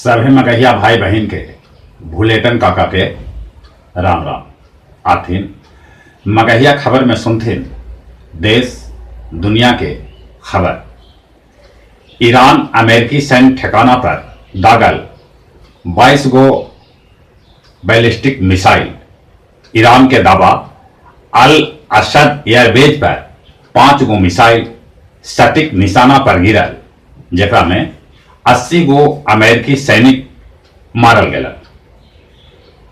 सभे मगहिया भाई बहिन के भुलेटन काका के राम राम। आथिन मगहिया खबर में सुनथिन देश दुनिया के खबर। ईरान अमेरिकी सैन्य ठिकाना पर दागल 22 गो बैलिस्टिक मिसाइल। ईरान के दावा अल असद एयरबेज पर 5 गो मिसाइल सटीक निशाना पर गिरल, जेकरा में 80 गो अमेरिकी सैनिक मारल गेलन।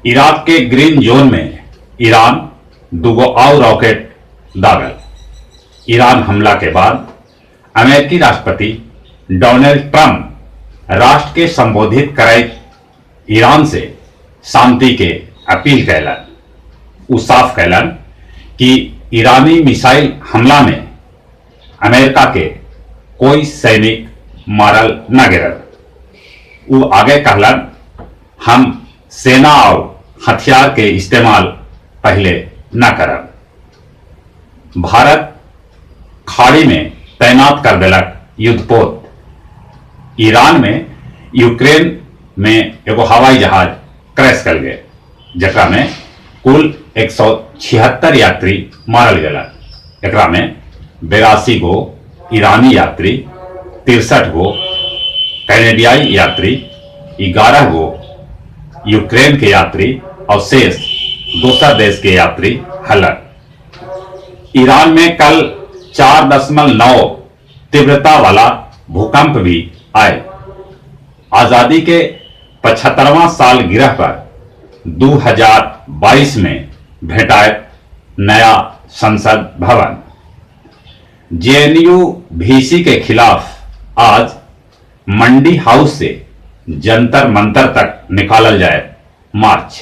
इराक के ग्रीन जोन में ईरान 2 गो और रॉकेट दागल। ईरान हमला के बाद अमेरिकी राष्ट्रपति डोनाल्ड ट्रंप राष्ट्र के संबोधित करे ईरान से शांति के अपील कैलन। उ साफ कैलन कि ईरानी मिसाइल हमला में अमेरिका के कोई सैनिक मारल न गिरल। उ आगे कहलन, हम सेना और हथियार के इस्तेमाल पहले न करब। भारत खाड़ी में तैनात कर देलक युद्धपोत। ईरान में यूक्रेन में एगो हवाई जहाज क्रैश कर गए, जकरा में कुल 176 यात्री मारल गेलन। एकरा में 82 गो ईरानी यात्री, 63 गो कैनेडियाई यात्री, 11 गो यूक्रेन के यात्री और शेष दोसर देश के यात्री हलन। ईरान में कल 4.9 तीव्रता वाला भूकंप भी आए। आजादी के 75वां साल गिरह पर 2022 में भेंटाए नया संसद भवन। जेएनयू वीसी के खिलाफ आज मंडी हाउस से जंतर मंतर तक निकालल जाए मार्च।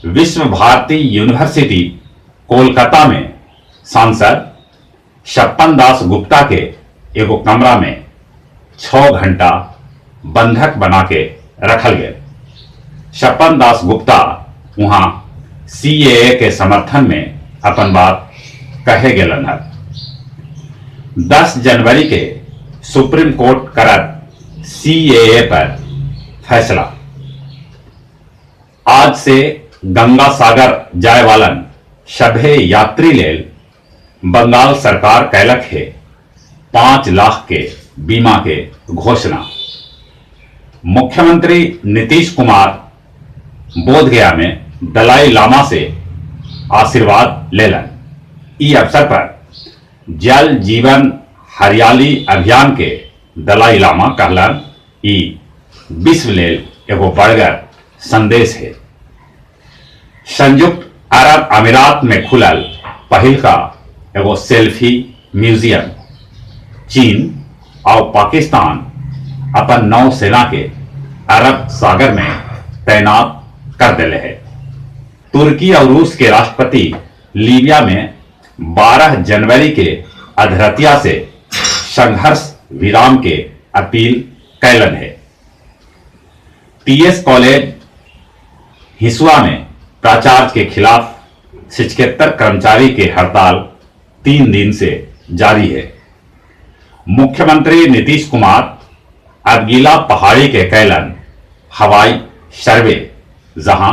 विश्व भारती यूनिवर्सिटी कोलकाता में सांसद सपन दास गुप्ता के एगो कमरा में 6 घंटा बंधक बना के रखल गए। सपन दास गुप्ता वहां सीएए के समर्थन में अपन बात कहे गेलन हल। 10 जनवरी के सुप्रीम कोर्ट करत सीएए पर फैसला। आज से गंगा सागर जाए वालन सभे यात्री लेल बंगाल सरकार कैलक है 5 लाख के बीमा के घोषणा। मुख्यमंत्री नीतीश कुमार बोधगया में दलाई लामा से आशीर्वाद लेलन। ई अवसर पर जल जीवन हरियाली अभियान के दलाई लामा कहलन ई विश्व लेल एगो बड़गर संदेश है। संयुक्त अरब अमीरात में खुलल पहिल का एगो सेल्फी म्यूजियम। चीन और पाकिस्तान अपन नौसेना के अरब सागर में तैनात कर दिले है। तुर्की और रूस के राष्ट्रपति लीबिया में 12 जनवरी के अधरतिया से संघर्ष विराम के अपील कैलन है। टीएस कॉलेज हिसुआ में प्राचार्य के खिलाफ शिक्षकेतर कर्मचारी के हड़ताल 3 दिन से जारी है। मुख्यमंत्री नीतीश कुमार अबगीला पहाड़ी के कैलन हवाई सर्वे, जहां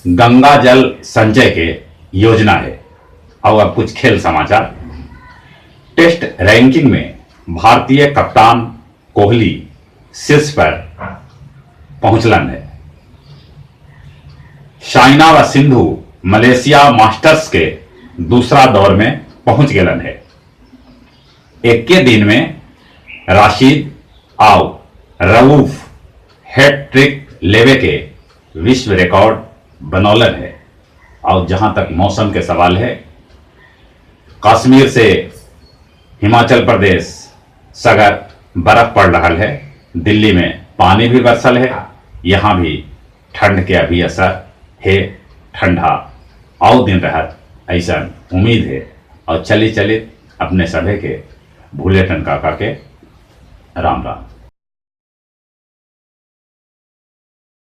गंगा जल संचय के योजना है। और अब कुछ खेल समाचार। टेस्ट रैंकिंग में भारतीय कप्तान कोहली शीर्ष पर पहुंचलन है। साइना व सिंधु मलेशिया मास्टर्स के दूसरा दौर में पहुंच गेलन है। एक के दिन में राशिद आउ रऊफ हैट्रिक लेवे के विश्व रिकॉर्ड बनौलन है। और जहां तक मौसम के सवाल है, कश्मीर से हिमाचल प्रदेश सगर बर्फ पड़ रहा है। दिल्ली में पानी भी बरसल है। यहाँ भी ठंड के अभी असर है। ठंडा आओ दिन रहत ऐसा उम्मीद है। और चली चली अपने सभे के भूले टन काका के राम राम।